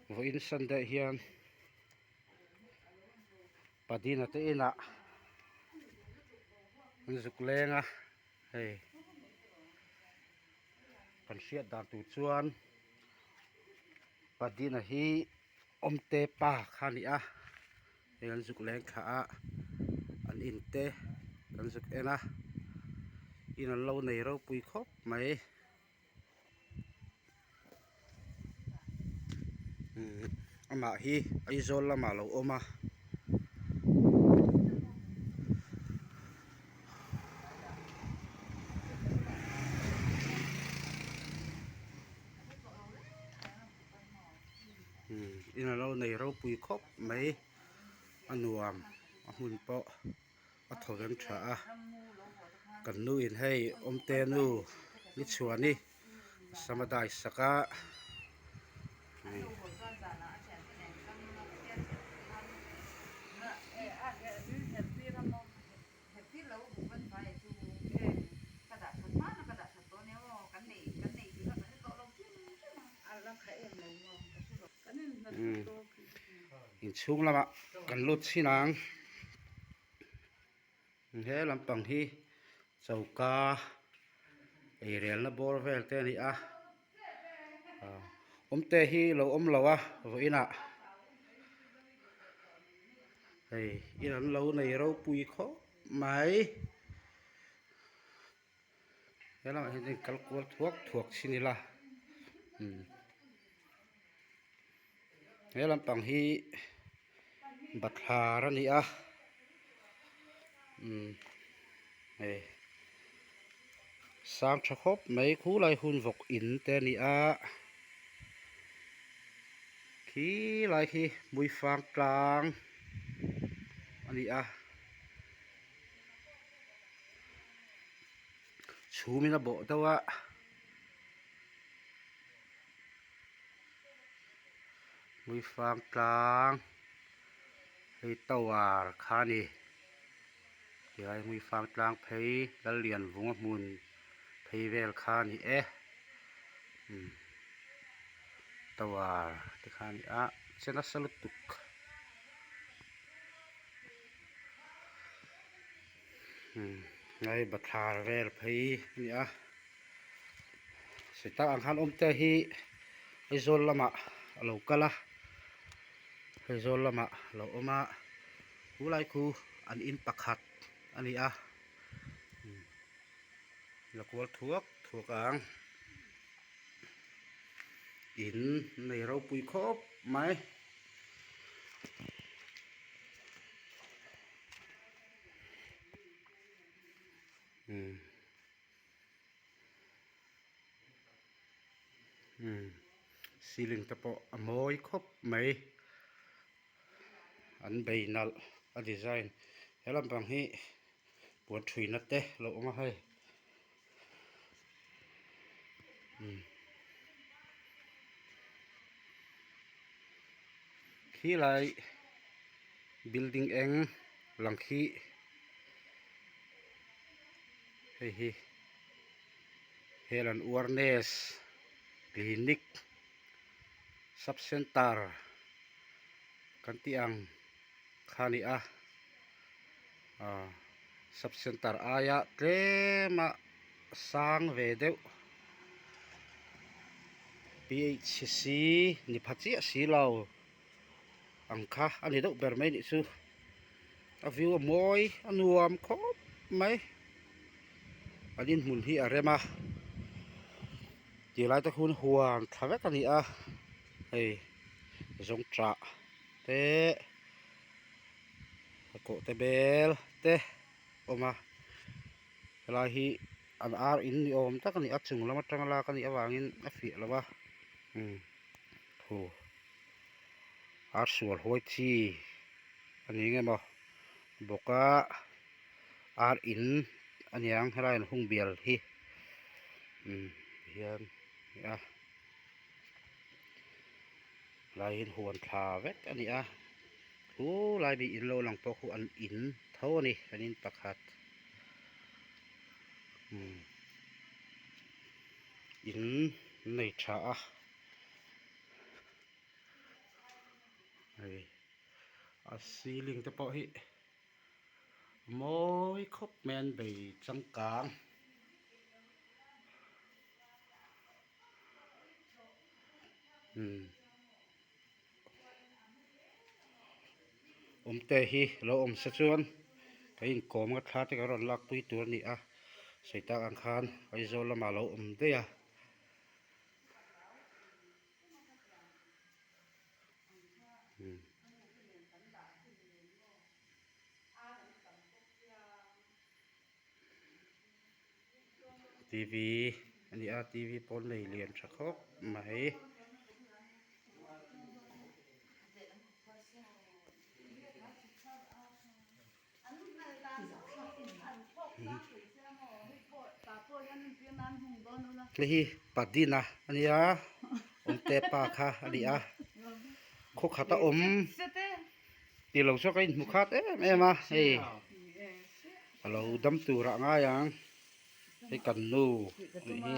Vawiin Sunday hian Padina te inah an zuk leng a hei kan hriat dan tur chuan Padina hi Awmte pa kha a ni a hei an zuk leng thla a an in te kan zuk en a in an lo nei ropui khawp mai umm amah hi Aizawl lamah a lo awm a. In a lo nei ropui khawp mai a nuam a hmun pawh a thaw veng tha a kan nu in hei awmte nu ni chhuan i sam a dai sak a. Inchhung lamah kan lut chhin ang he lampang hi choka eirelna bawr vel te a ni a awmte hi lo awm lo a vawiinah hei in an lo nei ropui khawp mai. He lamah hian chuan kal kual thuak thuak chin ila umm he lampang hi bathlar a ni a umm hei sang tha khawp mai khulai hun vawk in te a ni a khi lai khi hmuifang tlang a ni a. Chhum in a bawh deuh a hmuifang tlang hei tower kha a ni tilai hmuifang tlang phei Lallianvunga hmun phei vel kha a ni e umm tower te kha a ni a che nasa lutuk. Hei bathlar vel phei a ni a sita ang khan awm te hi Aizawl lamah a lo kal a Aizawl lamah a lo awm a khulai khu an in pakhat a ni a la kual thuak thuak ang in nei ropui khawp mai. Ceiling te pawh a mawi khawp mai an bei nalh a design he lampang hi puan thuina te a lo awm a hei. Khilai building eng lang khi hei hi helan awareness clinic sub center kan tih ang kha a ni a ah sub center aia tlem a sang ve deuh phc ni pha chiah si lo ang kha a ni deuh ber mai nih chu a view a mawi a nuam khawp mai an inhmun hi a rem a ti lai te khuan huan tha vek a ni a hei zawngṭah te a kawh te bel te a awm a helai hi an ar in ni awm tak a ni a chung lam atanga lak a nih avangin a fiah lo a umm thu ar sual huai chi a ni nge maw bawk a ar in a niang helai an hung bial hi umm tihian a ni a helai hi huan thla vek a ni a thu lai mi in lo lang pawh khu an in tho a ni an in pakhat umm. In nei tha a hei a ceiling te pawh hi mawi khawp mai an bei changkang. Awmte hi lo awm se chuan ka inkawm a thla te ka rawn lakpui tur a ni a sawi tak ang khan Aizawl lamah a lo awm daih a. T v a ni a t v pawh nei lian tha khawp mai. Hei hi Padina a nia awmte pa kha a ni a khaw khat a awm tih lo chu ka inhmu khat em em a hei. A lo dam tur ah ngai ang hei kan nu tih hi.